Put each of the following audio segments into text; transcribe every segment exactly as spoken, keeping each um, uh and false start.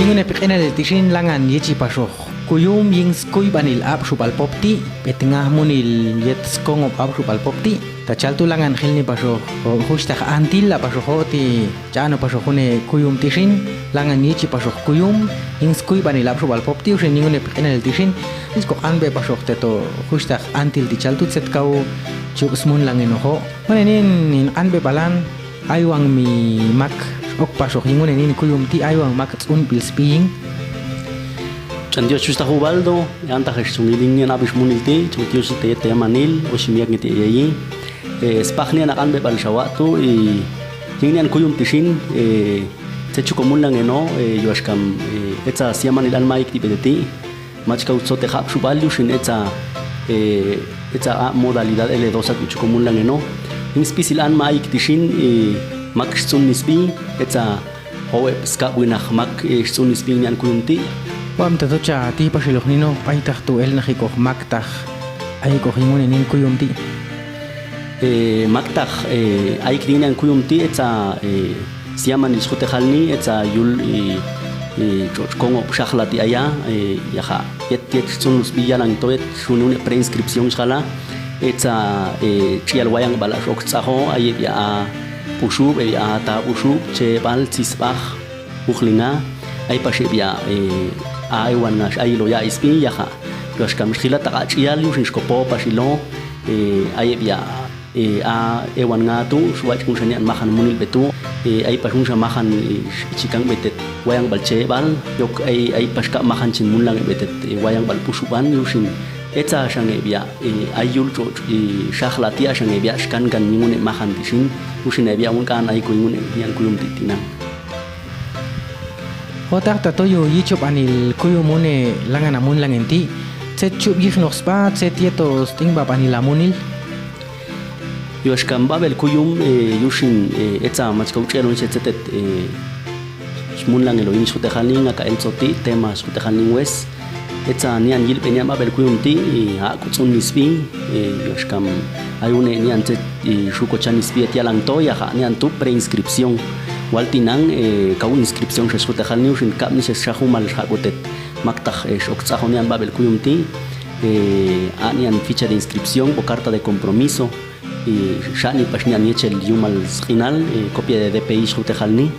Ning une piq'inalil ti'ishin langan ye ci pasoh kuyum yin skuyba'nil apxup'al popti', p'etngah munil yet skongop apxup'al popti'. Tachal tu' langan xil ni pasoh ho, huxtah antil la pasoh ho ti, cha'an no pasoh une kuyum ti'ishin, langan ye ci pasoh kuyum yin skuyba'nil apxup'al popti', uxin ning une piq'inalil ti'ishin. Nis ko' q'anbe pasoh teto huxtah antil ti chal tu' set kau cup smunlangen ho. Une nin, nin q'anbe balan, aiwang mi mak, ok pasoh yin une nin kuyum ti aiwang mak ts'unpil spi yin. Ch'an Dios chus tahu Ubaldo, antah es chungiding nian abis munil ti, ch'an Dios te te manil, osi miak ngiti yayi. Eh, spak nian akan bebal syawak tu, i, yin nian kuyum ti'ishin, eh, se chuko munlangen no, eh, yuaskam, eh, etsa siaman ilan maik ti bede ti. Machkau sote hapxup'al yuxin etsa, eh, etsa a modalidad L dos atu chuko munlangen no. Yin spisil an maik ti'ishin, eh, mak sts'un nispi, etsa howe skab winah mak, eh, sts'un nispi nian kuyum ti. Wam tatocha ti pasiloh nino, paitah tu el nahikoh mak tah, aikoh yin une nin kuyum ti. Eh, mak tah, eh, aik di nian kuyum ti etsa, eh, siaman di sukute hal ni, etsa yul, eh, eh, co-, kongop syahla ti aya, eh, yaha, yet, yet sun lus biya lang to, yet sun une preinskripsion syahla, etsa, eh, cial wayang bala sok tsaho, aye bia a pusu, bia a ta pusu, ce bal, cisbah, uhlinga, ai pasi bia, eh, a ewan nga, ai lo ya ispi, yaha, yos kam syahla tak a cial, yusin skopo, pasi lo, eh, aye bia, eh, a ewan nga tu, suwai cun sanian mahan munil betu, eh, ai pasun sa mahan, eh, cikang betet wayang bal cebal, yok ai, ai pas ka mahan cin munlang betet, eh, wayang bal pusuban, yusin etsa sange bia, eh, ai yul co, eh, syahla tia sange bia skan kan nyingune mahan tisin, yusin ai bia un kan ai ku nyingune nian kuyum titinang. Hotah tatoyu yicub anil kuyum une langan amun langen ti, cet cub yih noh sba, cet yeto sting bab anil amunil. Yuaskam babel kuyum, eh, yusin, eh, etsa machkau celon setetet, eh, smun lang elo ini sute haling aka el soti tema sute haling wes. Etsa nian yil pe nian babel kuyum ti, eh, hak kutsun nispi, eh, yuaskam ayune nian cet, eh, suko chan nispi tia lang to, ya hak nian tu preinskripsion. Wal tinang, eh, kau inskripsion se sute haling usin kap ni se sahumal hak kutet. Maktah, eh, sok tsaho nian babel kuyum ti, eh, a nian ficha de inskripsion, bo karta de kompromiso. I, syak ni pas nian ngecel yumal skinal, i, kopia de D P I sute hal ni.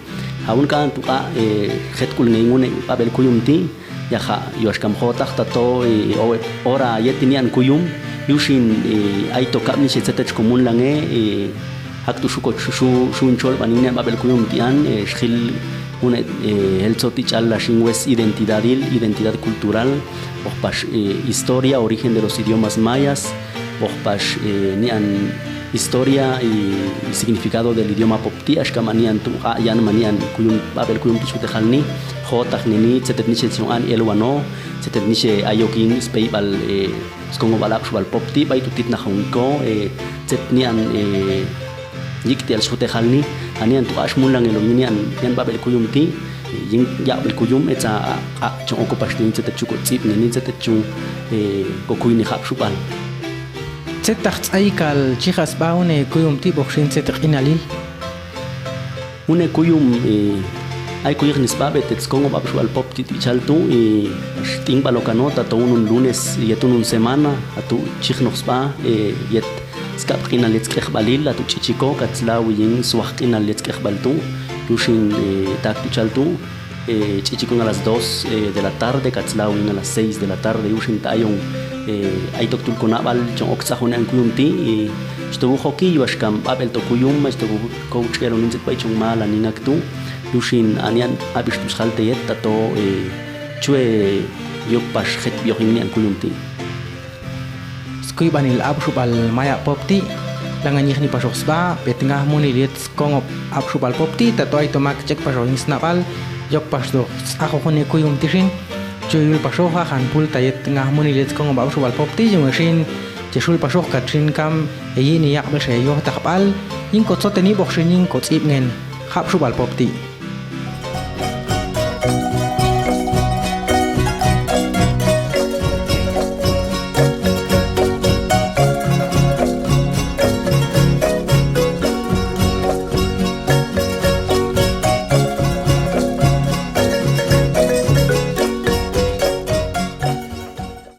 Haun kan tu a, i, het kul ngei ngune babel kuyum ti, ya ha, yuaskam hotah tato, i, owe, ora yeti nian kuyum, yusin, i, aito kap ni se cetet komun lange, i, hak tu suko su, su, suncol baning nian babel kuyum tian, i, shil ngune, i, hel soti chal la sing wes identidadil, identidad kultural, oh pas, i, historia, origen de los idiomas mayas, Boh pas, eh, nian historia i, i significado del idioma Popti, aska ma nian tu a yan ma nian kuyum, babel kuyum tu sute hal ni, hotah ni ni, cetet ni se siong an el wano, cetet ni se ayo king spei bal, eh, skongo balap su bal Popti, bai tu tit nah hong ko, eh, cet nian, eh, yik tial sute hal ni, a nian tu a smulang elo ni nian, nian babel kuyum ti, Yin yak bel kuyum, etsa a, a, cong oko pas nin cetet cuko tsip nin, cetet cung, eh, kokui ni hap subal. Cetak tsai kal cihas baune kuyum ti boh sin cetek inalil. Une kuyum, eh, ai kuyik nisba betet skongo bab subal Popti ti chal tu, eh, ting balo kano tato unun lunes, yaitu unun semana, atu chih noh sba, eh, yet Skap k'inal yet sk'ehbalil, atu ch'ichiko, katslawi yin swah k'inal yet sk'ehbal tu, yusin, eh, tak tu chal tu, eh, ch'ichiko ngan las dos, eh, de la tarde, katslawi ngan las seis de la tarde, yusin ta ayong, eh, aitok tul konabal, chong ok tsahon an kuyum ti, eh, chtobu hoki, yuaskam babel to kuyum, chtobu kou ch'elon nin chet bai chong mala ningak tu, yusin anian abis tu shal te yet, tato, eh, chue yok pas het bioh yin nian kuyum ti. Skui banil ap subal mayak Popti, langan yih ni pasoh sba, petengah munil yet skongop ap subal Popti, tato ai tomak cek pasoh yin snabal, yok pasoh sahoh ne kuyum tisin, cuyul pasoh ahan pul tayet tengah munil yet skongop ap subal Popti, yung sin, cesul pasoh kat sin kam, eyi ni yak bel se yoh tahbal, yin kot sote ni boh sin yin kot sip ngen, hap subal Popti.